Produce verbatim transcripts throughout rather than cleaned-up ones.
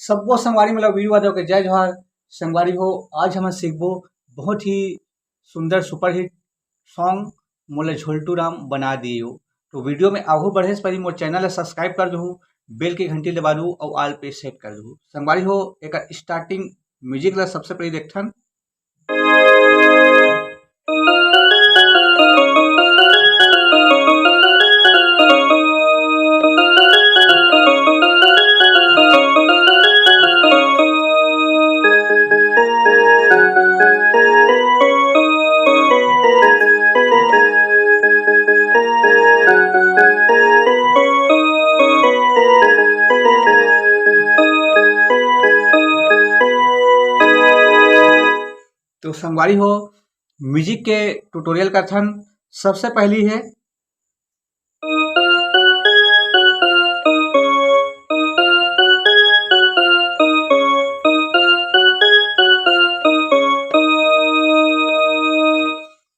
सबो संगवारी मन ला वीरू यादव के जय जोहार। संगवारी हो, आज हमन सीखबो बहुत ही सुंदर सुपरहिट सॉन्ग मोला झोलटू राम बना दियो। तो वीडियो में आगू बढ़े से पहले मोर चैनल ला सब्सक्राइब कर दहू, बेल के घंटी दबा दहू और ऑल पे सेट कर दहू। संगवारी हो, एकर स्टार्टिंग म्यूजिक ला सबसे पहले देखथन। तो संगवारी हो, म्यूजिक के ट्यूटोरियल करथन। सबसे पहली है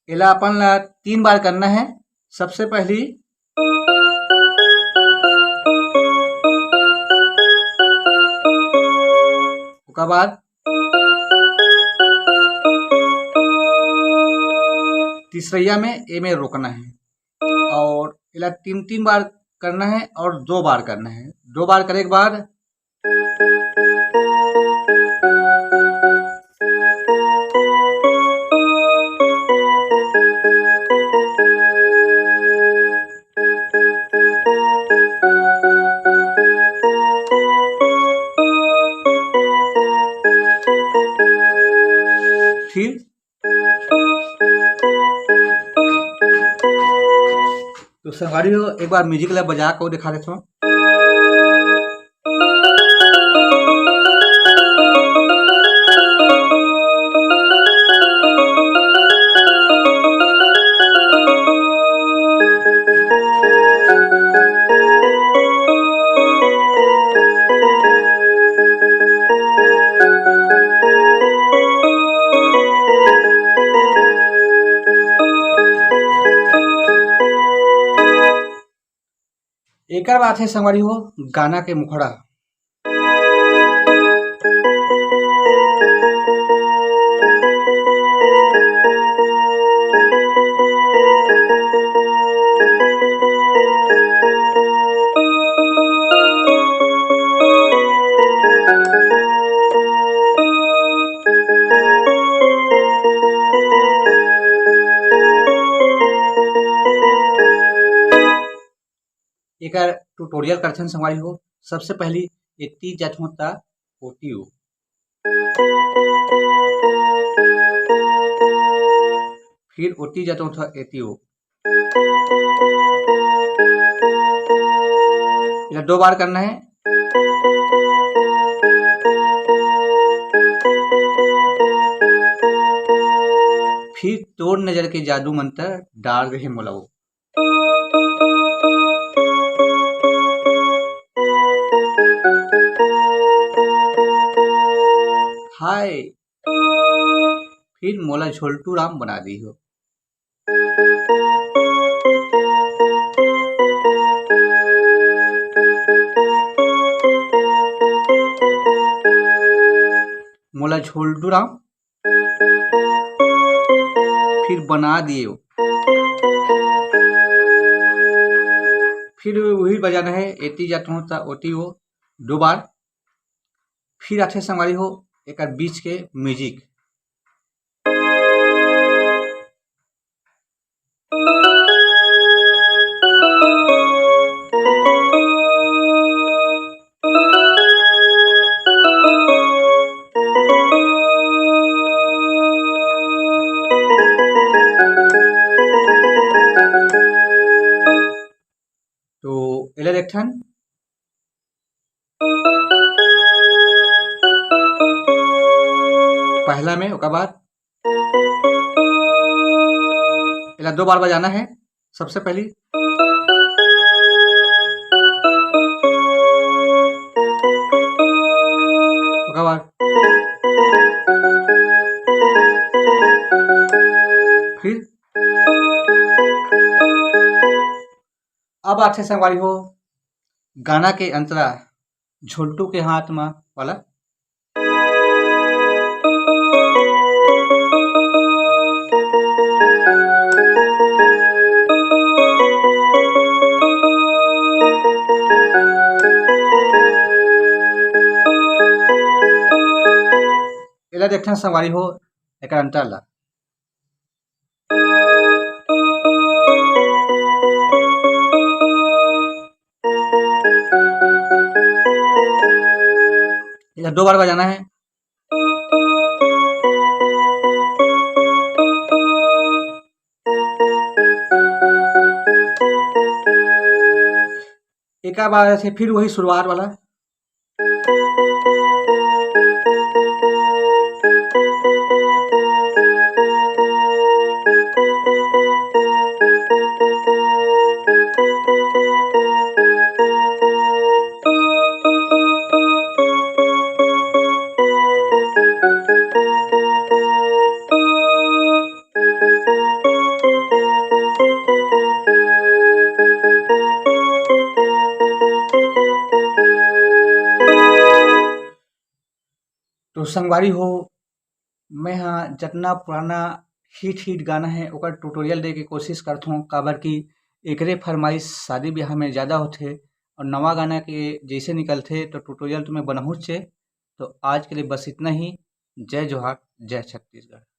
एला अपन ला तीन बार करना है। सबसे पहली ओकर बाद तीसरैया में ए में रोकना है और एला तीन तीन बार करना है और दो बार करना है। दो बार करे के बाद फिर तो संगवारी हो, एक बार म्यूजिक ला बजा के दिखा देथों। एकर बाद है संगवारी हो गाना के मुखड़ा। एकर ट्यूटोरियल करथन संगवारी हो। सबसे पहली एती जात हो ता ओती हो, फिर ओती जात हो ता एती हो। इधर दो बार करना है। फिर तोर नजर के जादू मंतर डार दे हे मोला वो। हाय, फिर मोला झोलटू राम बना दी हो। मोला झोलटू राम फिर बना दियो। फिर वही बजाना है, एती जात हो ता ओती हो, दो बार। फिर आथे संगवारी हो एकर बीच के म्यूजिक। तो एला देखथन। पहला में, ओकर बाद एला दो बार बजाना है। सबसे पहली, ओकर बाद फिर अब आथे संगवारी हो गाना के अंतरा। झोलटू के हाथ म वाला। एला देखथन संगवारी हो, एकर अंतर ला। एला दो बार बजाना है। एक बार ऐसे फिर वही शुरुआत वाला। तो संगवारी हो, मैं हा जतना पुराना हिट हिट गाना है ओकर ट्यूटोरियल दे के कोशिश करथों, काबर कि एकरे फरमाइश शादी ब्याह में ज़्यादा होथे और नवा गाना के जैसे निकलथे तो ट्यूटोरियल तो मैं बनाहूँचे। तो आज के लिए बस इतना ही। जय जोहार, जय छत्तीसगढ़।